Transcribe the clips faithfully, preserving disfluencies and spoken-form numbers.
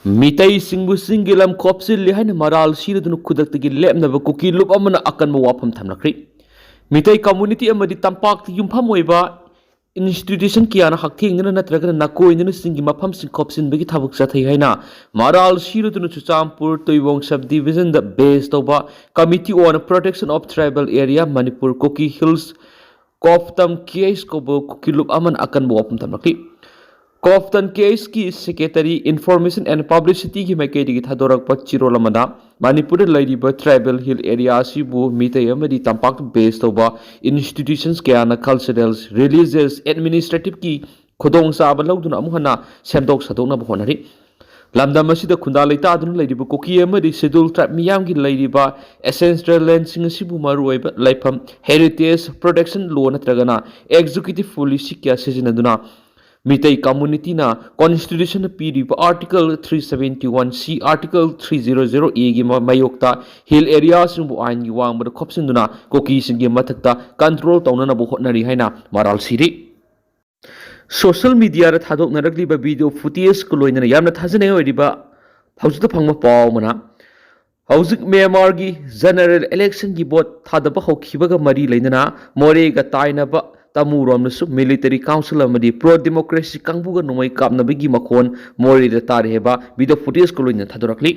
ꯃꯤꯇꯩꯁꯤꯡꯕꯨ ꯆꯤꯡꯒꯤ ꯂꯝ ꯈꯣꯞꯆꯤꯜꯂꯤ ꯍꯥꯏꯅ ꯃꯔꯥꯜ ꯁꯤꯔꯗꯨꯅ ꯈꯨꯗꯛꯇꯒꯤ ꯂꯦꯞꯅꯕ ꯀꯨꯀꯤ ꯂꯨꯞ ꯑꯃꯅ ꯑꯀꯟꯕ ꯋꯥꯐꯝ ꯊꯝꯂꯛꯈ꯭ꯔꯤ꯫ ꯃꯤꯇꯩ ꯀꯝꯃꯨꯅꯤꯇꯤ ꯑꯃꯗꯤ ꯇꯝꯄꯥꯛꯇ ꯌꯨꯝꯐꯝ ꯑꯣꯏꯕ ꯏꯟꯁꯇꯤꯇ꯭ꯌꯨꯁꯟ ꯀꯌꯥꯅ ꯍꯛꯊꯦꯡꯅꯅ ꯅꯠꯇ꯭ꯔꯒꯅ ꯅꯥꯀꯣꯏꯅꯅ ꯆꯤꯡꯒꯤ ꯃꯐꯝꯁꯤꯡ ꯈꯣꯞꯆꯤꯟꯕꯒꯤ ꯊꯕꯛ ꯆꯠꯊꯩ ꯍꯥꯏꯅ ꯃꯔꯥꯜ ꯁꯤꯔꯗꯨꯅ ꯆꯨꯔꯆꯥꯟꯄꯨꯔ ꯇꯣꯏꯕꯣꯡ ꯁꯕ ꯗꯤꯕꯤꯖꯟꯗ ꯕꯦꯁ ꯇꯧꯕ Committee on Protection of Tribal Area Manipur Kuki Hills, ꯀꯣꯞꯇꯝ K H ꯀꯧꯕ ꯀꯨꯀꯤ ꯂꯨꯞ ꯑꯃꯅ ꯑꯀꯟꯕ ꯋꯥꯐꯝ ꯊꯝꯂꯛꯈꯤ꯫ ꯀꯣꯞꯇꯝ ꯀꯦ ꯑꯩꯆꯀꯤ ꯁꯦꯀ꯭ꯔꯦꯇꯔꯤ ꯏꯟꯐꯣꯔꯃꯦꯁꯟ ꯑꯦꯟ ꯄꯕ꯭ꯂꯤꯁꯤꯇꯤꯒꯤ ꯃꯥꯏꯀꯩꯗꯒꯤ ꯊꯥꯗꯣꯔꯛꯄ ꯆꯦꯔꯣꯜ ꯑꯃꯗ, ꯃꯅꯤꯄꯨꯔꯗ ꯂꯩꯔꯤꯕ ꯇ꯭ꯔꯥꯏꯕꯦꯜ ꯍꯤꯜ ꯑꯦꯔꯤꯌꯥ ꯑꯁꯤꯕꯨ ꯃꯤꯇꯩ ꯑꯃꯗꯤ ꯇꯝꯄꯥꯛꯇ ꯕꯦꯁ ꯇꯧꯕ ꯏꯟꯁꯇꯤꯇ꯭ꯌꯨꯁꯟꯁ ꯀꯌꯥꯅ ꯀꯜꯆꯔꯦꯜ, ꯔꯤꯂꯤꯖꯤꯌꯁ, ꯑꯦꯗꯃꯤꯅꯤꯁꯇ꯭ꯔꯦꯇꯤꯚꯀꯤ ꯈꯨꯗꯣꯡꯆꯥꯕ ꯂꯧꯗꯨꯅ ꯑꯃꯨꯛ ꯍꯟꯅ ꯁꯦꯝꯗꯣꯛ ꯁꯥꯗꯣꯛꯅꯕ ꯍꯣꯠꯅꯔꯤ꯫ ꯂꯝꯗꯝ ꯑꯁꯤꯗ ꯈꯨꯟꯗꯥ ꯂꯩꯇꯥꯗꯨꯅ ꯂꯩꯔꯤꯕ ꯀꯨꯀꯤ ꯑꯃꯗꯤ ꯁꯦꯗ꯭ꯌꯨꯜ ꯇ꯭ꯔꯥꯏꯕ ꯃꯤꯌꯥꯝꯒꯤ ꯂꯩꯔꯤꯕ ꯑꯦꯟꯁꯦꯁꯇ꯭ꯔꯦꯜ ꯂꯦꯟꯁꯤꯡ ꯑꯁꯤꯕꯨ ꯃꯔꯨꯑꯣꯏꯕ ꯂꯩꯐꯝ, ꯍꯦꯔꯤꯇꯦꯖ ꯄ꯭ꯔꯣꯇꯦꯛꯁꯟ ꯂꯣ ꯅꯠꯇ꯭ꯔꯒꯅ ꯑꯦꯛꯖꯤꯀ꯭ꯌꯨꯇꯤꯚ ꯄꯣꯂꯤꯁꯤ ꯀꯌꯥ ꯁꯤꯖꯤꯟꯅꯗꯨꯅ ꯃꯤꯇꯩ ꯀꯝꯃꯨꯅꯤꯇꯤꯅ ꯀꯣꯟꯁꯇꯤꯇ꯭ꯌꯨꯁꯟꯅ ꯄꯤꯔꯤꯕ ꯑꯥꯔꯇꯤꯀꯜ ꯊ꯭ꯔꯤ ꯁꯕꯦꯟꯇꯤ ꯋꯥꯟ ꯁꯤ, ꯑꯥꯔꯇꯤꯀꯜ ꯊ꯭ꯔꯤ ꯖꯤꯔꯣ ꯖꯤꯔꯣ ꯑꯦꯒꯤ ꯃ-, ꯃꯥꯌꯣꯛꯇ ꯍꯤꯜ ꯑꯦꯔꯤꯌꯥꯁꯤꯡꯕꯨ ꯑꯥꯏꯟꯒꯤ ꯋꯥꯡꯃꯗ ꯈꯣꯞꯆꯤꯟꯗꯨꯅ ꯀꯨꯀꯤꯁꯤꯡꯒꯤ ꯃꯊꯛꯇ ꯀꯟꯇ꯭ꯔꯣꯜ ꯇꯧꯅꯅꯕ ꯍꯣꯠꯅꯔꯤ ꯍꯥꯏꯅ ꯃꯔꯥꯜ ꯁꯤꯔꯤ꯫ ꯁꯣꯁꯤꯌꯦꯜ ꯃꯤꯗꯤꯌꯥꯗ ꯊꯥꯗꯣꯛꯅꯔꯛꯂꯤꯕ ꯚꯤꯗꯤꯑꯣ ꯐꯨꯇꯦꯖꯀ ꯂꯣꯏꯅꯅ ꯌꯥꯝꯅ ꯊꯥꯖꯅꯤꯡꯉꯥꯏ ꯑꯣꯏꯔꯤꯕ ꯍꯧꯖꯤꯛꯇ ꯐꯪꯕ ꯄꯥꯎ ꯑꯃꯅ, ꯍꯧꯖꯤꯛ ꯃ꯭ꯌꯥꯟꯃꯥꯔꯒꯤ ꯖꯦꯅꯔꯦꯜ ꯏꯂꯦꯛꯁꯟꯒꯤ ꯚꯣꯠ ꯊꯥꯗꯕ ꯍꯧꯈꯤꯕꯒ ꯃꯔꯤ ꯂꯩꯅꯅ ꯃꯣꯔꯦꯒ ꯇꯥꯏꯅꯕ ꯇꯃꯨꯔꯣꯝꯗꯁꯨ ꯃꯤꯂꯤꯇꯔꯤ ꯀꯥꯎꯟꯁꯤꯜ ꯑꯃꯗꯤ ꯄ꯭ꯔꯣ ꯗꯦꯃꯣꯀ꯭ꯔꯦꯁꯤ ꯀꯥꯡꯕꯨꯒ ꯅꯣꯡꯃꯩ ꯀꯥꯞꯅꯕꯒꯤ ꯃꯈꯣꯟ ꯃꯣꯔꯦꯗ ꯇꯥꯔꯤ ꯍꯥꯏꯕ ꯚꯤꯗꯤꯑꯣ ꯐꯨꯇꯦꯖꯀ ꯂꯣꯏꯅꯅ ꯊꯥꯗꯣꯔꯛꯂꯤ꯫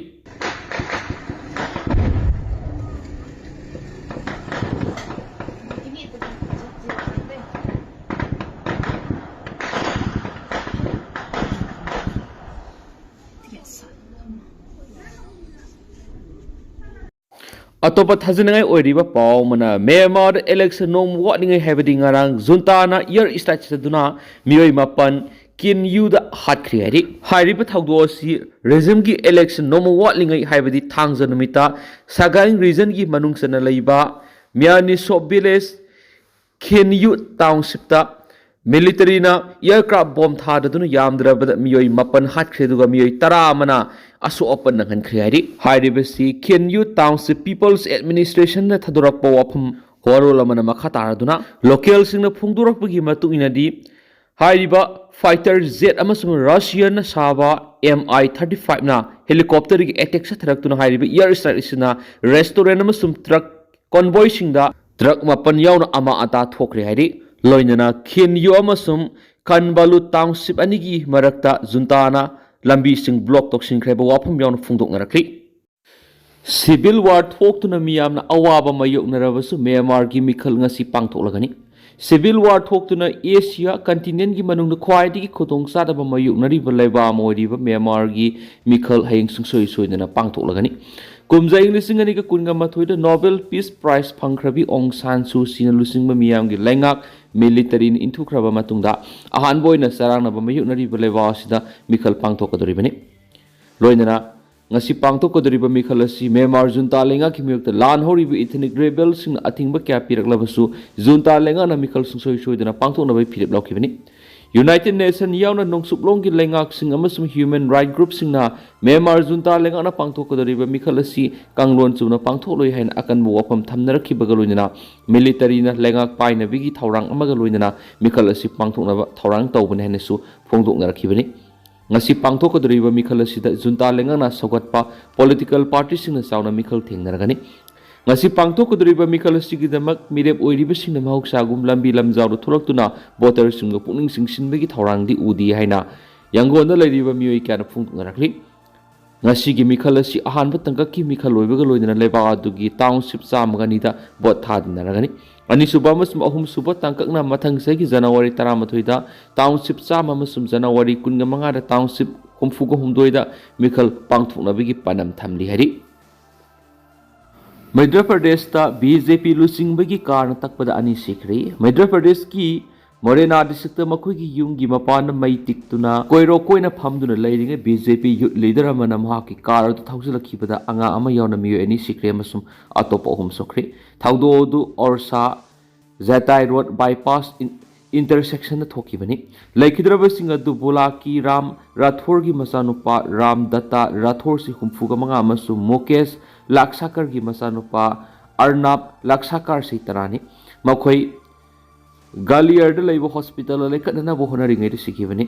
ꯑꯇꯣꯞꯄ ꯊꯥꯖꯅꯤꯡꯉꯥꯏ ꯑꯣꯏꯔꯤꯕ ꯄꯥꯎ ꯑꯃꯅ, ꯃ꯭ꯌꯥꯟꯃꯥꯔꯗ ꯏꯂꯦꯛꯁꯟ ꯅꯣꯡꯃ ꯋꯥꯠꯂꯤꯉꯩ ꯍꯥꯏꯕꯗꯤ ꯉꯔꯥꯡ ꯖꯨꯟꯇꯥꯅ ꯏꯌꯥꯔ ꯏꯁꯇ꯭ꯔꯥꯏꯛ ꯆꯠꯇꯨꯅ ꯃꯤꯑꯣꯏ ꯃꯥꯄꯟ ꯀꯤꯟ ꯌꯨꯗ ꯍꯥꯠꯈ꯭ꯔꯦ ꯍꯥꯏꯔꯤ꯫ ꯍꯥꯏꯔꯤꯕ ꯊꯧꯗꯣꯛ ꯑꯁꯤ ꯔꯦꯖꯤꯝꯒꯤ ꯏꯂꯦꯛꯁꯟ ꯅꯣꯡꯃ ꯋꯥꯠꯂꯤꯉꯩ ꯍꯥꯏꯕꯗꯤ ꯊꯥꯡꯖ ꯅꯨꯃꯤꯠꯇ ꯁꯒꯥꯏꯡ ꯔꯤꯖꯟꯒꯤ ꯃꯅꯨꯡ ꯆꯟꯅ ꯂꯩꯕ ꯃ꯭ꯌꯥꯅꯤꯁꯣꯞ ꯚꯤꯂꯦꯖ ꯈꯤꯟꯌꯨ ꯇꯥꯎꯟꯁꯤꯞꯇ ꯃꯤꯂꯤꯇꯔꯤꯅ ꯏꯌꯥꯔꯀ꯭ꯔꯥꯐ ꯕꯣꯝ ꯊꯥꯗꯗꯨꯅ ꯌꯥꯝꯗ꯭ꯔꯕꯗ ꯃꯤꯑꯣꯏ ꯃꯥꯄꯟ ꯍꯥꯠꯈ꯭ꯔꯦ, ꯑꯗꯨꯒ ꯃꯤꯑꯣꯏ ꯇꯔꯥ ꯑꯃꯅ ꯑꯁꯣꯛ ꯑꯄꯟ ꯅꯪꯍꯟꯈ꯭ꯔꯦ ꯍꯥꯏꯔꯤ꯫ ꯍꯥꯏꯔꯤꯕꯁꯤ ꯈꯤꯟꯌꯨ ꯇꯥꯎꯟꯁꯤꯞ ꯄꯤꯄꯜꯁ ꯑꯦꯗꯃꯤꯅꯤꯁꯇ꯭ꯔꯦꯁꯟꯅ ꯊꯥꯗꯣꯔꯛꯄ ꯋꯥꯐꯝ ꯋꯥꯔꯣꯜ ꯑꯃꯅ ꯃꯈꯥ ꯇꯥꯔꯗꯨꯅ, ꯂꯣꯀꯦꯜꯁꯤꯡꯅ ꯐꯣꯡꯗꯣꯔꯛꯄꯒꯤ ꯃꯇꯨꯡ ꯏꯟꯅꯗꯤ, ꯍꯥꯏꯔꯤꯕ ꯐꯥꯏꯇꯔ ꯖꯦꯠ ꯑꯃꯁꯨꯡ ꯔꯁꯤꯌꯥꯅ ꯁꯥꯕ ꯑꯦꯝ ꯑꯥꯏ ꯊꯥꯔꯇꯤ ꯐꯥꯏꯚꯅ ꯍꯦꯂꯤꯀꯣꯞꯇꯔꯒꯤ ꯑꯦꯇꯦꯛ ꯆꯠꯊꯔꯛꯇꯨꯅ ꯍꯥꯏꯔꯤꯕ ꯏꯌꯥꯔ ꯁ꯭ꯇ꯭ꯔꯥꯏꯛ ꯑꯁꯤꯅ ꯔꯦꯁꯇꯨꯔꯦꯟ ꯑꯃꯁꯨꯡ ꯇ꯭ꯔꯛ ꯀꯣꯟꯚꯣꯏꯁꯤꯡꯗ ꯇ꯭ꯔꯛ ꯃꯥꯄꯟ ꯌꯥꯎꯅ ꯑꯃꯥꯡ ꯑꯇꯥ ꯊꯣꯛꯈ꯭ꯔꯦ ꯍꯥꯏꯔꯤ꯫ ꯂꯣꯏꯅꯅ ꯈꯤꯟꯌꯨ ꯑꯃꯁꯨꯡ ꯈꯟꯕꯥꯂꯨ ꯇꯥꯎꯟꯁꯤꯞ ꯑꯅꯤꯒꯤ ꯃꯔꯛꯇ ꯖꯨꯟꯇꯥꯅ ꯂꯝꯕꯤꯁꯤꯡ ꯕ꯭ꯂꯣꯛ ꯇꯧꯁꯤꯟꯈ꯭ꯔꯦ ꯍꯥꯏꯕ ꯋꯥꯐꯝ ꯌꯥꯎꯅ ꯐꯣꯡꯗꯣꯛꯅꯔꯛꯂꯤ꯫ ꯁꯤꯚꯤꯜ ꯋꯥꯔ ꯊꯣꯛꯇꯨꯅ ꯃꯤꯌꯥꯝꯅ ꯑꯋꯥꯕ ꯃꯥꯌꯣꯛꯅꯔꯕꯁꯨ ꯃ꯭ꯌꯥꯟꯃꯥꯔꯒꯤ ꯃꯤꯈꯜ ꯉꯁꯤ ꯄꯥꯡꯊꯣꯛꯂꯒꯅꯤ꯫ ꯁꯤꯚꯤꯜ ꯋꯥꯔ ꯊꯣꯛꯇꯨꯅ ꯑꯦꯁꯤꯌꯥ ꯀꯟꯇꯤꯅꯦꯟꯒꯤ ꯃꯅꯨꯡꯗ ꯈ꯭ꯋꯥꯏꯗꯒꯤ ꯈꯨꯗꯣꯡ ꯆꯥꯗꯕ ꯃꯥꯌꯣꯛꯅꯔꯤꯕ ꯂꯩꯕꯥꯛ ꯑꯃ ꯑꯣꯏꯔꯤꯕ ꯃ꯭ꯌꯥꯟꯃꯥꯔꯒꯤ ꯃꯤꯈꯜ ꯍꯌꯦꯡ ꯁꯨꯡꯁꯣꯏ ꯁꯣꯏꯗꯅ ꯄꯥꯡꯊꯣꯛꯂꯒꯅꯤ꯫ ꯀꯨꯝꯖꯥ ꯏꯪ ꯂꯤꯁꯤꯡ ꯑꯅꯤꯒ ꯀꯨꯟꯒ ꯃꯥꯊꯣꯏꯗ ꯅꯣꯕꯦꯜ ꯄꯤꯁ ꯄ꯭ꯔꯥꯏꯖ ꯐꯪꯈ꯭ꯔꯕꯤ ꯑꯣꯡ ꯁꯥꯟ ꯁꯨ ꯆꯤꯅ ꯂꯨꯆꯤꯡꯕ ꯃꯤꯌꯥꯝꯒꯤ ꯂꯩꯉꯥꯛ ꯃꯤꯂꯤꯇꯔꯤꯅ ꯏꯟꯊꯨꯈ꯭ꯔꯕ ꯃꯇꯨꯡꯗ ꯑꯍꯥꯟꯕ ꯑꯣꯏꯅ ꯆꯔꯥꯡꯅꯕ ꯃꯥꯌꯣꯛꯅꯔꯤꯕ ꯂꯩꯕꯥꯛ ꯑꯁꯤꯗ ꯃꯤꯈꯜ ꯄꯥꯡꯊꯣꯛꯀꯗꯧꯔꯤꯕꯅꯤ꯫ ꯂꯣꯏꯅꯅ ꯉꯁꯤ ꯄꯥꯡꯊꯣꯛꯀꯗꯧꯔꯤꯕ ꯃꯤꯈꯜ ꯑꯁꯤ ꯃ꯭ꯌꯥꯟꯃꯥꯔ ꯖꯨꯟꯇꯥ ꯂꯩꯉꯥꯛꯀꯤ ꯃꯥꯌꯣꯛꯇ ꯂꯥꯟ ꯍꯧꯔꯤꯕ ꯏꯊꯅꯤꯛ ꯔꯦꯕꯦꯜꯁꯤꯡꯅ ꯑꯊꯤꯡꯕ ꯀꯌꯥ ꯄꯤꯔꯛꯂꯕꯁꯨ ꯖꯨꯟꯇꯥ ꯂꯩꯉꯥꯛꯅ ꯃꯤꯈꯜ ꯁꯨꯡꯁꯣꯏ ꯁꯣꯏꯗꯅ ꯄꯥꯡꯊꯣꯛꯅꯕꯒꯤ ꯐꯤꯔꯦꯞ ꯂꯧꯈꯤꯕꯅꯤ꯫ ꯌꯨꯅꯥꯏꯇꯦꯗ ꯅꯦꯁꯟ ꯌꯥꯎꯅ ꯅꯣꯡꯆꯨꯞꯂꯣꯝꯒꯤ ꯂꯩꯉꯥꯛꯁꯤꯡ ꯑꯃꯁꯨꯡ ꯍ꯭ꯌꯨꯃꯦꯟ ꯔꯥꯏꯠ ꯒ꯭ꯔꯨꯞꯁꯤꯡꯅ ꯃ꯭ꯌꯥꯟꯃꯥꯔ ꯖꯨꯟꯇꯥ ꯂꯩꯉꯥꯛꯅ ꯄꯥꯡꯊꯣꯛꯀꯗꯧꯔꯤꯕ ꯃꯤꯈꯜ ꯑꯁꯤ ꯀꯥꯡꯂꯣꯟ ꯆꯨꯝꯅ ꯄꯥꯡꯊꯣꯛꯂꯣꯏ ꯍꯥꯏꯅ ꯑꯀꯟꯕ ꯋꯥꯐꯝ ꯊꯝꯅꯔꯛꯈꯤꯕꯒ ꯂꯣꯏꯅꯅ ꯃꯤꯂꯤꯇꯔꯤꯅ ꯂꯩꯉꯥꯛ ꯄꯥꯏꯅꯕꯒꯤ ꯊꯧꯔꯥꯡ ꯑꯃꯒ ꯂꯣꯏꯅꯅ ꯃꯤꯈꯜ ꯑꯁꯤ ꯄꯥꯡꯊꯣꯛꯅꯕ ꯊꯧꯔꯥꯡ ꯇꯧꯕꯅꯤ ꯍꯥꯏꯅꯁꯨ ꯐꯣꯡꯗꯣꯛꯅꯔꯛꯈꯤꯕꯅꯤ꯫ ꯉꯁꯤ ꯄꯥꯡꯊꯣꯛꯀꯗꯧꯔꯤꯕ ꯃꯤꯈꯜ ꯑꯁꯤꯗ ꯖꯨꯟꯇꯥ ꯂꯩꯉꯥꯛꯅ ꯁꯧꯒꯠꯄ ꯄꯣꯂꯤꯇꯤꯀꯦꯜ ꯄꯥꯔꯇꯤꯁꯤꯡꯅ ꯆꯥꯎꯅ ꯃꯤꯈꯜ ꯊꯦꯡꯅꯔꯒꯅꯤ꯫ ꯉꯁꯤ ꯄꯥꯡꯊꯣꯛꯀꯗꯧꯔꯤꯕ ꯃꯤꯈꯜ ꯑꯁꯤꯒꯤꯗꯃꯛ ꯃꯤꯔꯦꯞ ꯑꯣꯏꯔꯤꯕꯁꯤꯡꯅ ꯃꯍꯧꯁꯥꯒꯨꯝ ꯂꯝꯕꯤ ꯂꯝꯖꯥꯎꯗ ꯊꯣꯛꯂꯛꯇꯨꯅ ꯚꯣꯇꯔꯁꯤꯡꯕꯨ ꯄꯨꯛꯅꯤꯡ ꯆꯤꯡꯁꯤꯟꯕꯒꯤ ꯊꯧꯔꯥꯡꯗꯤ ꯎꯗꯦ ꯍꯥꯏꯅ ꯌꯥꯡꯒꯣꯟꯗ ꯂꯩꯔꯤꯕ ꯃꯤꯑꯣꯏ ꯀꯌꯥꯅ ꯐꯣꯡꯗꯣꯛꯅꯔꯛꯂꯤ꯫ ꯉꯁꯤꯒꯤ ꯃꯤꯈꯜ ꯑꯁꯤ ꯑꯍꯥꯟꯕ ꯇꯥꯡꯀꯛꯀꯤ ꯃꯤꯈꯜ ꯑꯣꯏꯕꯒ ꯂꯣꯏꯅꯅ ꯂꯩꯕꯥꯛ ꯑꯗꯨꯒꯤ ꯇꯥꯎꯟꯁꯤꯞ ꯆꯥꯝꯃꯒ ꯑꯅꯤꯗ ꯚꯣꯠ ꯊꯥꯗꯅꯔꯒꯅꯤ꯫ ꯑꯅꯤꯁꯨꯕ ꯑꯃꯁꯨꯡ ꯑꯍꯨꯝꯁꯨꯕ ꯇꯥꯡꯀꯛꯅ ꯃꯊꯪ ꯆꯍꯤꯒꯤ ꯖꯅꯋꯥꯔꯤ ꯇꯔꯥꯃꯥꯊꯣꯏꯗ ꯇꯥꯎꯟꯁꯤꯞ ꯆꯥꯝꯃ ꯑꯃꯁꯨꯡ ꯖꯅꯋꯥꯔꯤ ꯀꯨꯟꯒ ꯃꯉꯥꯗ ꯇꯥꯎꯟꯁꯤꯞ ꯍꯨꯝꯐꯨꯒ ꯍꯨꯝꯗꯣꯏꯗ ꯃꯤꯈꯜ ꯄꯥꯡꯊꯣꯛꯅꯕꯒꯤ ꯄꯥꯟꯗꯝ ꯊꯝꯂꯤ ꯍꯥꯏꯔꯤ꯫ ꯃꯩꯗ꯭ꯔ ꯄ꯭ꯔꯗꯦꯁꯇ ꯕꯤ ꯖꯦ ꯄꯤ ꯂꯨꯆꯤꯡꯕꯒꯤ ꯀꯥꯔꯅ ꯇꯛꯄꯗ ꯑꯅꯤ ꯁꯤꯈ꯭ꯔꯦ꯫ ꯃꯩꯗ꯭ꯔ ꯄ꯭ꯔꯗꯦꯁꯀꯤ ꯃꯣꯔꯦꯅꯥ ꯗꯤꯁꯇ꯭ꯔꯤꯛꯇ ꯃꯈꯣꯏꯒꯤ ꯌꯨꯝꯒꯤ ꯃꯄꯥꯟꯗ ꯃꯩ ꯇꯤꯛꯇꯨꯅ ꯀꯣꯏꯔꯣ ꯀꯣꯏꯅ ꯐꯝꯗꯨꯅ ꯂꯩꯔꯤꯉꯩ ꯕꯤ ꯖꯦ ꯄꯤ ꯌꯨꯠ ꯂꯤꯗꯔ ꯑꯃꯅ ꯃꯍꯥꯛꯀꯤ ꯀꯥꯔ ꯑꯗꯨ ꯊꯧꯖꯤꯜꯂꯛꯈꯤꯕꯗ ꯑꯉꯥꯡ ꯑꯃ ꯌꯥꯎꯅ ꯃꯤꯑꯣꯏ ꯑꯅꯤ ꯁꯤꯈ꯭ꯔꯦ ꯑꯃꯁꯨꯡ ꯑꯇꯣꯞꯄ ꯑꯍꯨꯝ ꯁꯣꯛꯈ꯭ꯔꯦ꯫ ꯊꯧꯗꯣꯛ ꯑꯗꯨ ꯑꯣꯔꯁꯥ ꯖꯦꯇꯥꯏ ꯔꯣꯗ ꯕꯥꯏꯄꯥꯁ ꯏꯟ-, ꯏꯟꯇꯔꯁꯦꯛꯁꯟꯗ ꯊꯣꯛꯈꯤꯕꯅꯤ꯫ ꯂꯩꯈꯤꯗ꯭ꯔꯕꯁꯤꯡ ꯑꯗꯨ ꯕꯣꯂꯥꯀꯤ ꯔꯥꯝ ꯔꯥꯊꯣꯔꯒꯤ ꯃꯆꯥꯅꯨꯄꯥ ꯔꯥꯝ ꯗꯠꯇꯥ ꯔꯥꯊꯣꯔ ꯆꯍꯤ ꯍꯨꯝꯐꯨꯒ ꯃꯉꯥ ꯑꯃꯁꯨꯡ ꯃꯨꯀꯦꯁ ꯂꯥꯛꯁꯥꯀꯔꯒꯤ ꯃꯆꯥꯅꯨꯄꯥ ꯑꯔꯅꯥꯕ ꯂꯥꯛꯁꯥꯀꯥꯔ ꯆꯍꯤ ꯇꯔꯥꯅꯤ꯫ ꯃꯈꯣꯏ ꯒꯥꯂꯤꯌꯔꯗ ꯂꯩꯕ ꯍꯣꯁꯄꯤꯇꯥꯜꯗ ꯂꯩꯈꯠꯅꯅꯕ ꯍꯣꯠꯅꯔꯤꯉꯩꯗ ꯁꯤꯈꯤꯕꯅꯤ꯫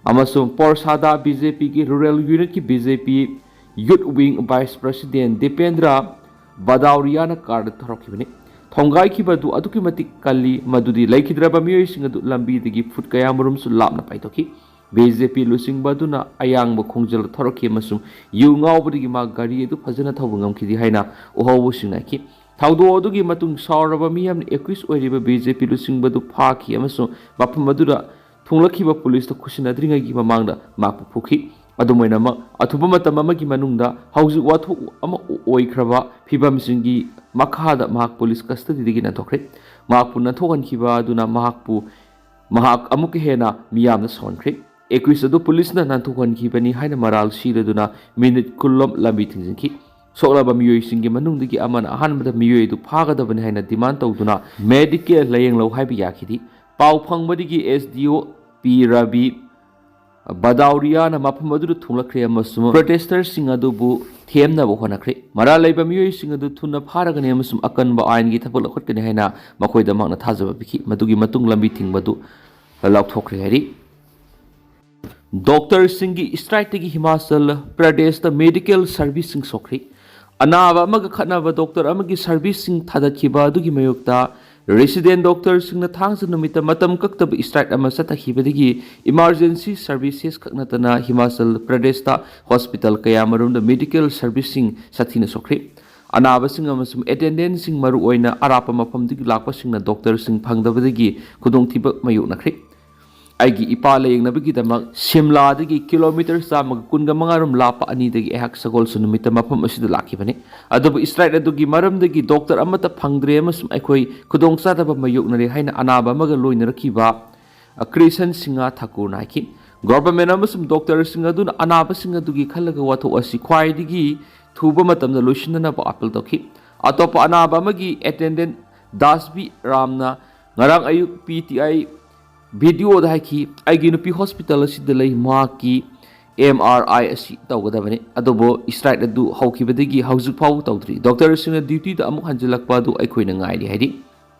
ꯑꯃꯁꯨꯡ ꯄꯣꯔꯁꯥꯗ ꯕꯤ ꯖꯦ ꯄꯤꯒꯤ ꯔꯨꯔꯦꯜ ꯌꯨꯅꯤꯠꯀꯤ ꯕꯤ ꯖꯦ ꯄꯤ ꯌꯨꯠ wing vice president Dipendra ꯕꯗꯥꯎꯔꯤꯌꯥꯅ card ꯊꯧꯔꯛꯈꯤꯕꯅꯤ꯫ ꯊꯣꯡꯒꯥꯏꯈꯤꯕ ꯑꯗꯨ ꯑꯗꯨꯛꯀꯤ ꯃꯇꯤꯛ ꯀꯜꯂꯤ, ꯃꯗꯨꯗꯤ ꯂꯩꯈꯤꯗ꯭ꯔꯕ ꯃꯤꯑꯣꯏꯁꯤꯡ ꯑꯗꯨ ꯂꯝꯕꯤꯗꯒꯤ ꯐꯨꯠ ꯀꯌꯥꯃꯔꯨꯝꯁꯨ ꯂꯥꯞꯅ ꯄꯥꯏꯊꯣꯛꯈꯤ꯫ ꯕꯤ ꯖꯦ ꯄꯤ ꯂꯨꯆꯤꯡꯕ ꯑꯗꯨꯅ ꯑꯌꯥꯡꯕ ꯈꯣꯡꯖꯦꯜꯗ ꯊꯧꯔꯛꯈꯤ ꯑꯃꯁꯨꯡ ꯌꯨ ꯉꯥꯎꯕꯗꯒꯤ ꯃꯥ ꯒꯥꯔꯤ ꯑꯗꯨ ꯐꯖꯅ ꯊꯧꯕ ꯉꯝꯈꯤꯗꯦ ꯍꯥꯏꯅ ꯎꯍꯧꯕꯁꯤꯡꯅ ꯍꯥꯏꯈꯤ꯫ ꯊꯧꯗꯣꯛ ꯑꯗꯨꯒꯤ ꯃꯇꯨꯡ ꯁꯥꯎꯔꯕ ꯃꯤꯌꯥꯝꯅ ꯑꯦꯀ꯭ꯌꯨꯁ ꯑꯣꯏꯔꯤꯕ ꯕꯤ ꯖꯦ ꯄꯤ ꯂꯨꯆꯤꯡꯕ ꯑꯗꯨ ꯐꯥꯈꯤ ꯑꯃꯁꯨꯡ ꯃꯐꯝ ꯑꯗꯨꯗ ꯊꯨꯡꯂꯛꯈꯤꯕ ꯄꯨꯂꯤꯁꯇ ꯈꯨꯠꯁꯤꯟꯅꯗ꯭ꯔꯤꯉꯩꯒꯤ ꯃꯃꯥꯡꯗ ꯃꯍꯥꯛꯄꯨ ꯐꯨꯈꯤ꯫ ꯑꯗꯨꯝ ꯑꯣꯏꯅꯃꯛ, ꯑꯊꯨꯕ ꯃꯇꯝ ꯑꯃꯒꯤ ꯃꯅꯨꯡꯗ ꯍꯧꯖꯤꯛ ꯋꯥꯊꯣꯛ ꯑꯃ ꯑꯣꯏꯈ꯭ꯔꯕ ꯐꯤꯕꯝꯁꯤꯡꯒꯤ ꯃꯈꯥꯗ ꯃꯍꯥꯛ ꯄꯨꯂꯤꯁ ꯀꯁꯇꯗꯤꯗꯒꯤ ꯅꯥꯟꯊꯣꯛꯈ꯭ꯔꯦ꯫ ꯃꯍꯥꯛꯄꯨ ꯅꯥꯟꯊꯣꯛꯍꯟꯈꯤꯕ ꯑꯗꯨꯅ ꯃꯍꯥꯛꯄꯨ, ꯃꯍꯥꯛ ꯑꯃꯨꯛꯀ ꯍꯦꯟꯅ ꯃꯤꯌꯥꯝꯅ ꯁꯧꯍꯟꯈ꯭ꯔꯦ꯫ ꯑꯦꯀ꯭ꯌꯨꯁ ꯑꯗꯨ ꯄꯨꯂꯤꯁꯅ ꯅꯥꯟꯊꯣꯛꯍꯟꯈꯤꯕꯅꯤ ꯍꯥꯏꯅ ꯃꯔꯥꯜ ꯁꯤꯔꯗꯨꯅ ꯃꯤꯅꯤꯠ ꯀꯨꯟ ꯂꯣꯝ ꯂꯝꯕꯤ ꯊꯤꯡꯖꯤꯟꯈꯤ꯫ ꯁꯣꯛꯂꯕ ꯃꯤꯑꯣꯏꯁꯤꯡꯒꯤ ꯃꯅꯨꯡꯗꯒꯤ ꯑꯃꯅ ꯑꯍꯥꯟꯕꯗ ꯃꯤꯑꯣꯏ ꯑꯗꯨ ꯐꯥꯒꯗꯕꯅꯤ ꯍꯥꯏꯅ ꯗꯤꯃꯥꯟ ꯇꯧꯗꯨꯅ ꯃꯦꯗꯤꯀꯦꯜ ꯂꯥꯌꯦꯡꯂꯧ ꯍꯥꯏꯕ ꯌꯥꯈꯤꯗꯦ꯫ ꯄꯥꯎ ꯐꯪꯕꯗꯒꯤ ꯑꯦꯁ ꯗꯤ ꯑꯣ ꯄꯤ ꯔꯕꯤ ꯕꯗꯥꯎꯔꯤꯌꯥꯅ ꯃꯐꯝ ꯑꯗꯨꯗ ꯊꯨꯡꯂꯛꯈ꯭ꯔꯦ ꯑꯃꯁꯨꯡ ꯄ꯭ꯔꯣꯇꯦꯁꯇꯔꯁꯤꯡ ꯑꯗꯨꯕꯨ ꯊꯦꯝꯅꯕ ꯍꯣꯠꯅꯈ꯭ꯔꯦ꯫ ꯃꯔꯥꯜ ꯂꯩꯕ ꯃꯤꯑꯣꯏꯁꯤꯡ ꯑꯗꯨ ꯊꯨꯅ ꯐꯥꯔꯒꯅꯤ ꯑꯃꯁꯨꯡ ꯑꯀꯟꯕ ꯑꯥꯏꯟꯒꯤ ꯊꯕꯛ ꯂꯧꯈꯠꯀꯅꯤ ꯍꯥꯏꯅ ꯃꯈꯣꯏꯗ ꯃꯍꯥꯛꯅ ꯊꯥꯖꯕ ꯄꯤꯈꯤ꯫ ꯃꯗꯨꯒꯤ ꯃꯇꯨꯡ ꯂꯝꯕꯤ ꯊꯤꯡꯕ ꯑꯗꯨ ꯂꯥꯎꯊꯣꯛꯈ꯭ꯔꯦ ꯍꯥꯏꯔꯤ꯫ ꯗꯣꯛꯇꯔꯁꯤꯡꯒꯤ ꯁ꯭ꯇ꯭ꯔꯥꯏꯛꯇꯒꯤ ꯍꯤꯃꯥꯆꯜ ꯄ꯭ꯔꯗꯦꯁꯇ ꯃꯦꯗꯤꯀꯦꯜ ꯁꯔꯚꯤꯁꯁꯤꯡ ꯁꯣꯛꯈ꯭ꯔꯤ꯫ ꯑꯅꯥꯕ ꯑꯃꯒ ꯈꯠꯅꯕ ꯗꯣꯛꯇꯔ ꯑꯃꯒꯤ ꯁꯔꯚꯤꯁꯁꯤꯡ ꯊꯥꯗꯠꯈꯤꯕ ꯑꯗꯨꯒꯤ ꯃꯥꯌꯣꯛꯇ ꯔꯦꯁꯤꯗꯦꯟ ꯗꯣꯛꯇꯔꯁꯤꯡꯅ ꯊꯥꯡꯖ ꯅꯨꯃꯤꯠꯇ ꯃꯇꯝ ꯀꯛꯇꯕ ꯁ꯭ꯇ꯭ꯔꯥꯏꯛ ꯑꯃ ꯆꯠꯊꯈꯤꯕꯗꯒꯤ ꯏꯃꯥꯔꯖꯦꯟꯁꯤ ꯁꯔꯚꯤꯁꯦꯁ ꯈꯛ ꯅꯠꯇꯅ ꯍꯤꯃꯥꯆꯜ ꯄ꯭ꯔꯗꯦꯁꯇ ꯍꯣꯁꯄꯤꯇꯥꯜ ꯀꯌꯥꯃꯔꯨꯝꯗ ꯃꯦꯗꯤꯀꯦꯜ ꯁꯔꯚꯤꯁꯁꯤꯡ ꯁꯥꯊꯤꯅ ꯁꯣꯛꯈ꯭ꯔꯤ꯫ ꯑꯅꯥꯕꯁꯤꯡ ꯑꯃꯁꯨꯡ ꯑꯦꯇꯦꯟꯗꯦꯟꯁꯁꯤꯡ, ꯃꯔꯨꯑꯣꯏꯅ ꯑꯔꯥꯞꯄ ꯃꯐꯝꯗꯒꯤ ꯂꯥꯛꯄꯁꯤꯡꯅ ꯗꯣꯛꯇꯔꯁꯤꯡ ꯐꯪꯗꯕꯗꯒꯤ ꯈꯨꯗꯣꯡꯊꯤꯕ ꯃꯥꯌꯣꯛꯅꯈ꯭ꯔꯤ꯫ ꯑꯩꯒꯤ ꯏꯄꯥ ꯂꯥꯌꯦꯡꯅꯕꯒꯤꯗꯃꯛ ꯁꯤꯝꯂꯥꯗꯒꯤ ꯀꯤꯂꯣꯃꯤꯇꯔ ꯆꯥꯝꯃꯒ ꯀꯨꯟꯒ ꯃꯉꯥ ꯔꯣꯝ ꯂꯥꯞꯄ ꯑꯅꯤꯗꯒꯤ ꯑꯩꯍꯥꯛ ꯁꯒꯣꯜꯁꯦꯟ ꯅꯨꯃꯤꯠꯇ ꯃꯐꯝ ꯑꯁꯤꯗ ꯂꯥꯛꯈꯤꯕꯅꯤ꯫ ꯑꯗꯨꯕꯨ ꯁ꯭ꯇ꯭ꯔꯥꯏꯛ ꯑꯗꯨꯒꯤ ꯃꯔꯝꯗꯒꯤ ꯗꯣꯛꯇꯔ ꯑꯃꯠꯇ ꯐꯪꯗ꯭ꯔꯦ ꯑꯃꯁꯨꯡ ꯑꯩꯈꯣꯏ ꯈꯨꯗꯣꯡꯆꯥꯗꯕ ꯃꯥꯌꯣꯛꯅꯔꯦ ꯍꯥꯏꯅ ꯑꯅꯥꯕ ꯑꯃꯒ ꯂꯣꯏꯅꯔꯛꯈꯤꯕ, ꯑ, ꯀ꯭ꯔꯤꯁꯟ ꯁꯤꯡꯍ ꯊꯥꯀꯨꯔꯅ ꯍꯥꯏꯈꯤ꯫ ꯒꯣꯚꯔꯟꯃꯦꯟꯠ ꯑꯃꯁꯨꯡ ꯗꯣꯛꯇꯔꯁꯤꯡ ꯑꯗꯨꯅ ꯑꯅꯥꯕꯁꯤꯡ ꯑꯗꯨꯒꯤ ꯈꯜꯂꯒ ꯋꯥꯊꯣꯛ ꯑꯁꯤ ꯈ꯭ꯋꯥꯏꯗꯒꯤ ꯊꯨꯕ ꯃꯇꯝꯗ ꯂꯣꯏꯁꯤꯟꯅꯅꯕ ꯑꯥꯄꯤꯜ ꯇꯧꯈꯤ꯫ ꯑꯇꯣꯞꯄ ꯑꯅꯥꯕ ꯑꯃꯒꯤ ꯑꯦꯇꯦꯟꯗꯦꯟꯠ ꯗꯥꯁꯕꯤ ꯔꯥꯝꯅ ꯉꯔꯥꯡ ꯑꯌꯨꯛ ꯄꯤ ꯇꯤ ꯑꯥꯏ ꯚꯤꯗꯤꯑꯣꯗ ꯍꯥꯏꯈꯤ, "ꯑꯩꯒꯤ ꯅꯨꯄꯤ ꯍꯣꯁꯄꯤꯇꯥꯜ ꯑꯁꯤꯗ ꯂꯩ, ꯃꯍꯥꯛꯀꯤ ꯑꯦꯝ ꯑꯥꯔ ꯑꯥꯏ ꯑꯁꯤ ꯇꯧꯒꯗꯕꯅꯤ꯫ ꯑꯗꯨꯕꯨ ꯁ꯭ꯇ꯭ꯔꯥꯏꯛ ꯑꯗꯨ ꯍꯧꯈꯤꯕꯗꯒꯤ ꯍꯧꯖꯤꯛ ꯐꯥꯎꯕ ꯇꯧꯗ꯭ꯔꯤ꯫ ꯗꯣꯛꯇꯔꯁꯤꯡꯅ ꯗ꯭ꯌꯨꯇꯤꯗ ꯑꯃꯨꯛ ꯍꯟꯖꯤꯜꯂꯛꯄ ꯑꯗꯨ ꯑꯩꯈꯣꯏꯅ ꯉꯥꯏꯔꯤ" ꯍꯥꯏꯔꯤ꯫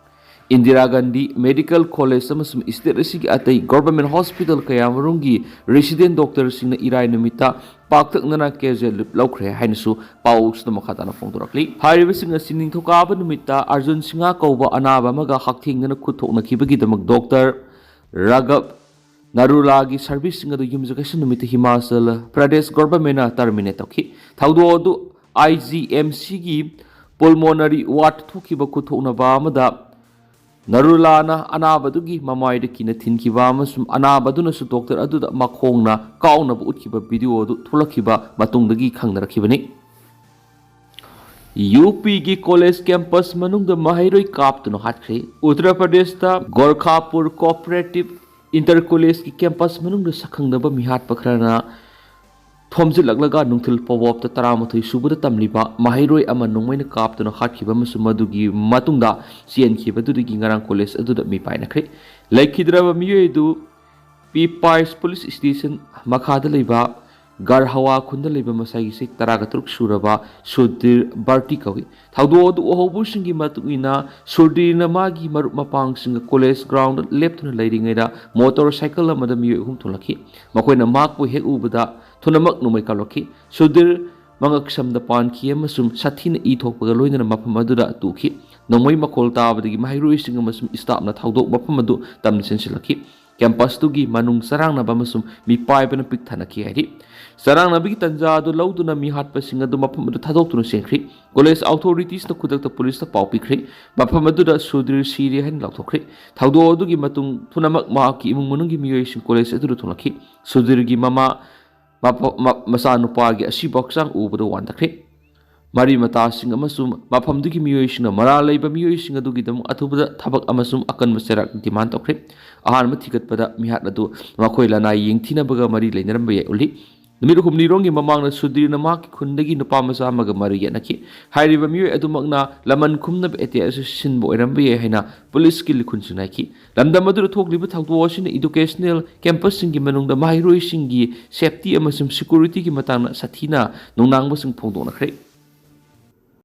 ꯏꯟꯗꯤꯔꯥ ꯒꯥꯟꯙꯤ ꯃꯦꯗꯤꯀꯦꯜ ꯀꯣꯂꯦꯖ ꯑꯃꯁꯨꯡ ꯁ꯭ꯇꯦꯠ ꯑꯁꯤꯒꯤ ꯑꯇꯩ ꯒꯣꯚꯔꯟꯃꯦꯟꯠ ꯍꯣꯁꯄꯤꯇꯥꯜ ꯀꯌꯥꯃꯔꯨꯝꯒꯤ ꯔꯦꯁꯤꯗꯦꯟꯠ ꯗꯣꯛꯇꯔꯁꯤꯡꯅ ꯏꯔꯥꯏ ꯅꯨꯃꯤꯠꯇ ꯄꯥꯛꯇꯛꯅꯅ ꯀꯦꯖꯨꯋꯦꯜ ꯂꯤꯚ ꯂꯧꯈ꯭ꯔꯦ ꯍꯥꯏꯅꯁꯨ ꯄꯥꯎꯁꯤꯗ ꯃꯈꯥ ꯇꯥꯅ ꯐꯣꯡꯗꯣꯔꯛꯂꯤ꯫ ꯍꯥꯏꯔꯤꯕꯁꯤꯡ ꯑꯁꯤ ꯅꯤꯡꯊꯧꯀꯥꯕ ꯅꯨꯃꯤꯠꯇ ꯑꯔꯖꯨꯟ ꯁꯤꯡꯍ ꯀꯧꯕ ꯑꯅꯥꯕ ꯑꯃꯒ ꯍꯛꯊꯦꯡꯅꯅ ꯈꯨꯠ ꯊꯣꯛꯅꯈꯤꯕꯒꯤꯗꯃꯛ ꯗꯣꯛꯇꯔ ꯔꯥꯘꯕ ꯅꯔꯨꯂꯥꯒꯤ ꯁꯔꯚꯤꯁꯁꯤꯡ ꯑꯗꯨ ꯌꯨꯝꯁꯥꯀꯩꯁꯥ ꯅꯨꯃꯤꯠꯇ ꯍꯤꯃꯥꯆꯜ ꯄ꯭ꯔꯗꯦꯁ ꯒꯣꯚꯔꯟꯃꯦꯟꯠꯅ ꯇꯔꯃꯤꯅꯦꯠ ꯇꯧꯈꯤ꯫ ꯊꯧꯗꯣꯛ ꯑꯗꯨ ꯑꯥꯏ ꯖꯤ ꯑꯦꯝ ꯁꯤꯒꯤ ꯄꯨꯜꯃꯣꯅꯔꯤ ꯋꯥꯔꯗ ꯊꯣꯛꯈꯤꯕ ꯈꯨꯠꯊꯣꯛꯅꯕ ꯑꯃꯗ ꯅꯔꯨꯂꯥꯅ ꯑꯅꯥꯕꯗꯨꯒꯤ ꯃꯃꯥꯏꯗ ꯀꯤꯅ ꯊꯤꯟꯈꯤꯕ ꯑꯃꯁꯨꯡ ꯑꯅꯥꯕ ꯑꯗꯨꯅꯁꯨ ꯗꯣꯛꯇꯔ ꯑꯗꯨꯗ ꯃꯈꯣꯡꯅ ꯀꯥꯎꯅꯕ ꯎꯠꯈꯤꯕ ꯚꯤꯗꯤꯑꯣ ꯑꯗꯨ ꯊꯣꯛꯂꯛꯈꯤꯕ ꯃꯇꯨꯡꯗꯒꯤ ꯈꯪꯅꯔꯛꯈꯤꯕꯅꯤ꯫ ꯌꯨ ꯄꯤꯒꯤ ꯀꯣꯂꯦꯖ ꯀꯦꯝꯄꯁ ꯃꯅꯨꯡꯗ ꯃꯍꯩꯔꯣꯏ ꯀꯥꯞꯇꯨꯅ ꯍꯥꯠꯈ꯭ꯔꯦ꯫ ꯎꯠꯇꯔ ꯄ꯭ꯔꯗꯦꯁꯇ ꯒꯣꯔꯈꯥꯄꯨꯔ ꯀꯣꯑꯣꯄꯔꯦꯇꯤꯚ ꯏꯟꯇꯔ ꯀꯣꯂꯦꯖꯀꯤ ꯀꯦꯝꯄꯁ ꯃꯅꯨꯡꯗ ꯁꯛꯈꯪꯅꯕ ꯃꯤꯍꯥꯠꯄ ꯈꯔꯅ ꯊꯣꯝꯖꯤꯜꯂꯛꯂꯒ ꯅꯨꯡꯊꯤꯜ ꯄꯣꯋꯥꯞꯇ ꯇꯔꯥꯃꯥꯊꯣꯏ ꯁꯨꯕꯗ ꯇꯝꯂꯤꯕ ꯃꯍꯩꯔꯣꯏ ꯑꯃ ꯅꯣꯡꯃꯩꯅ ꯀꯥꯞꯇꯨꯅ ꯍꯥꯠꯈꯤꯕ ꯑꯃꯁꯨꯡ ꯃꯗꯨꯒꯤ ꯃꯇꯨꯡꯗ ꯆꯦꯟꯈꯤꯕꯗꯨꯗꯒꯤ ꯉꯔꯥꯡ ꯀꯣꯂꯦꯖ ꯑꯗꯨꯗ ꯃꯤꯄꯥꯏꯅꯈ꯭ꯔꯦ꯫ ꯂꯩꯈꯤꯗ꯭ꯔꯕ ꯃꯤꯑꯣꯏ ꯑꯗꯨ ꯄꯤꯄꯥꯏꯁ ꯄꯨꯂꯤꯁ ꯁ꯭ꯇꯦꯁꯟ ꯃꯈꯥꯗ ꯂꯩꯕ ꯒꯔꯍꯋꯥ ꯈꯨꯟꯗ ꯂꯩꯕ ꯃꯁꯥꯒꯤ ꯆꯍꯤ ꯇꯔꯥꯒ ꯇꯔꯨꯛ ꯁꯨꯔꯕ ꯁꯨꯙꯤꯔ ꯚꯥꯔꯇꯤ ꯀꯧꯏ꯫ ꯊꯧꯗꯣꯛ ꯑꯗꯨ ꯎꯍꯧꯕꯁꯤꯡꯒꯤ ꯃꯇꯨꯡ ꯏꯟꯅ ꯁꯨꯙꯤꯔꯅ ꯃꯥꯒꯤ ꯃꯔꯨꯞ ꯃꯄꯥꯡꯁꯤꯡꯒ ꯀꯣꯂꯦꯖ ꯒ꯭ꯔꯥꯎꯟꯗ ꯂꯦꯞꯇꯨꯅ ꯂꯩꯔꯤꯉꯩꯗ ꯃꯣꯇꯣꯔ ꯁꯥꯏꯀꯜ ꯑꯃꯗ ꯃꯤꯑꯣꯏ ꯑꯍꯨꯝ ꯊꯣꯛꯂꯛꯈꯤ꯫ ꯃꯈꯣꯏꯅ ꯃꯍꯥꯛꯄꯨ ꯍꯦꯛ ꯎꯕꯗ ꯊꯨꯅꯃꯛ ꯅꯣꯡꯃꯩ ꯀꯥꯞꯂꯛꯈꯤ꯫ ꯁꯨꯙꯤꯔ ꯃꯉꯛꯁꯝꯗ ꯄꯥꯟꯈꯤ ꯑꯃꯁꯨꯡ ꯁꯥꯊꯤꯅ ꯏ ꯊꯣꯛꯄꯒ ꯂꯣꯏꯅꯅ ꯃꯐꯝ ꯑꯗꯨꯗ ꯇꯨꯈꯤ꯫ ꯅꯣꯡꯃꯩ ꯃꯈꯣꯜ ꯇꯥꯕꯗꯒꯤ ꯃꯍꯩꯔꯣꯏꯁꯤꯡ ꯑꯃꯁꯨꯡ ꯁ꯭ꯇꯥꯐꯅ ꯊꯧꯗꯣꯛ ꯃꯐꯝ ꯑꯗꯨ ꯇꯝꯅ ꯆꯦꯟꯁꯤꯜꯂꯛꯈꯤ꯫ ꯀꯦꯝꯄꯁꯇꯨꯒꯤ ꯃꯅꯨꯡ ꯆꯔꯥꯡꯅꯕ ꯑꯃꯁꯨꯡ ꯃꯤꯄꯥꯏꯕꯅ ꯄꯤꯛ ꯊꯟꯅꯈꯤ ꯍꯥꯏꯔꯤ꯫ ꯆꯔꯥꯡꯅꯕꯒꯤ ꯇꯟꯖꯥ ꯑꯗꯨ ꯂꯧꯗꯨꯅ ꯃꯤꯍꯥꯠꯄꯁꯤꯡ ꯑꯗꯨ ꯃꯐꯝ ꯑꯗꯨ ꯊꯥꯗꯣꯛꯇꯨꯅ ꯆꯦꯟꯈ꯭ꯔꯤ꯫ ꯀꯣꯂꯦꯖ ꯑꯣꯊꯣꯔꯤꯇꯤꯁꯅ ꯈꯨꯗꯛꯇ ꯄꯨꯂꯤꯁꯇ ꯄꯥꯎ ꯄꯤꯈ꯭ꯔꯦ꯫ ꯃꯐꯝ ꯑꯗꯨꯗ ꯁꯨꯙꯤꯔ ꯁꯤꯔꯦ ꯍꯥꯏꯅ ꯂꯥꯎꯊꯣꯛꯈ꯭ꯔꯦ꯫ ꯊꯧꯗꯣꯛ ꯑꯗꯨꯒꯤ ꯃꯇꯨꯡ ꯊꯨꯅꯃꯛ ꯃꯍꯥꯛꯀꯤ ꯏꯃꯨꯡ ꯃꯅꯨꯡꯒꯤ ꯃꯤꯑꯣꯏꯁꯤꯡ ꯀꯣꯂꯦꯖ ꯑꯗꯨꯗ ꯊꯨꯡꯂꯛꯈꯤ꯫ ꯁꯨꯙꯤꯔꯒꯤ ꯃꯃꯥ ꯃꯄ-, ꯃ-, ꯃꯆꯥꯅꯨꯄꯥꯒꯤ ꯑꯁꯤꯕ ꯍꯛꯆꯥꯡ ꯎꯕꯗ ꯋꯥꯟꯊꯈ꯭ꯔꯦ꯫ ꯃꯔꯤ ꯃꯇꯥꯁꯤꯡ ꯑꯃꯁꯨꯡ ꯃꯐꯝꯗꯨꯒꯤ ꯃꯤꯑꯣꯏꯁꯤꯡꯅ ꯃꯔꯥꯜ ꯂꯩꯕ ꯃꯤꯑꯣꯏꯁꯤꯡ ꯑꯗꯨꯒꯤꯗꯃꯛ ꯑꯊꯨꯕꯗ ꯊꯕꯛ ꯑꯃꯁꯨꯡ ꯑꯀꯟꯕ ꯆꯩꯔꯥꯛ ꯗꯤꯃꯥꯟ ꯇꯧꯈ꯭ꯔꯦ꯫ ꯑꯍꯥꯟꯕ ꯊꯤꯒꯠꯄꯗ ꯃꯤꯍꯥꯠ ꯑꯗꯨ ꯃꯈꯣꯏ ꯂꯅꯥꯏ ꯌꯦꯡꯊꯤꯅꯕꯒ ꯃꯔꯤ ꯂꯩꯅꯔꯝꯕ ꯌꯥꯏ ꯎꯠꯂꯤ꯫ ꯅꯨꯃꯤꯠ ꯍꯨꯝꯅꯤꯔꯣꯝꯒꯤ ꯃꯃꯥꯡꯗ ꯁꯨꯙꯤꯔꯅ ꯃꯍꯥꯛꯀꯤ ꯈꯨꯟꯗꯒꯤ ꯅꯨꯄꯥ ꯃꯆꯥ ꯑꯃꯒ ꯃꯔꯩ ꯌꯦꯠꯅꯈꯤ꯫ ꯍꯥꯏꯔꯤꯕ ꯃꯤꯑꯣꯏ ꯑꯗꯨꯃꯛꯅ ꯂꯃꯟ ꯈꯨꯝꯅꯕ ꯑꯦꯇꯦꯛ ꯑꯁꯤ ꯁꯤꯟꯕ ꯑꯣꯏꯔꯝꯕ ꯌꯥꯏ ꯍꯥꯏꯅ ꯄꯨꯂꯤꯁꯀꯤ ꯂꯤꯈꯨꯟꯁꯤꯡꯅ ꯍꯥꯏꯈꯤ꯫ ꯂꯝꯗꯝ ꯑꯗꯨꯗ ꯊꯣꯛꯂꯤꯕ ꯊꯧꯗꯣꯛ ꯑꯁꯤꯅ ꯏꯗꯨꯀꯦꯁꯅꯦꯜ ꯀꯦꯝꯄꯁꯁꯤꯡꯒꯤ ꯃꯅꯨꯡꯗ ꯃꯍꯩꯔꯣꯏꯁꯤꯡꯒꯤ ꯁꯦꯐꯇꯤ ꯑꯃꯁꯨꯡ ꯁꯦꯀ꯭ꯌꯨꯔꯤꯇꯤꯒꯤ ꯃꯇꯥꯡꯗ ꯁꯥꯊꯤꯅ ꯅꯨꯡꯅꯥꯡꯕꯁꯤꯡ ꯐꯣꯡꯗꯣꯛꯅꯈ꯭ꯔꯦ꯫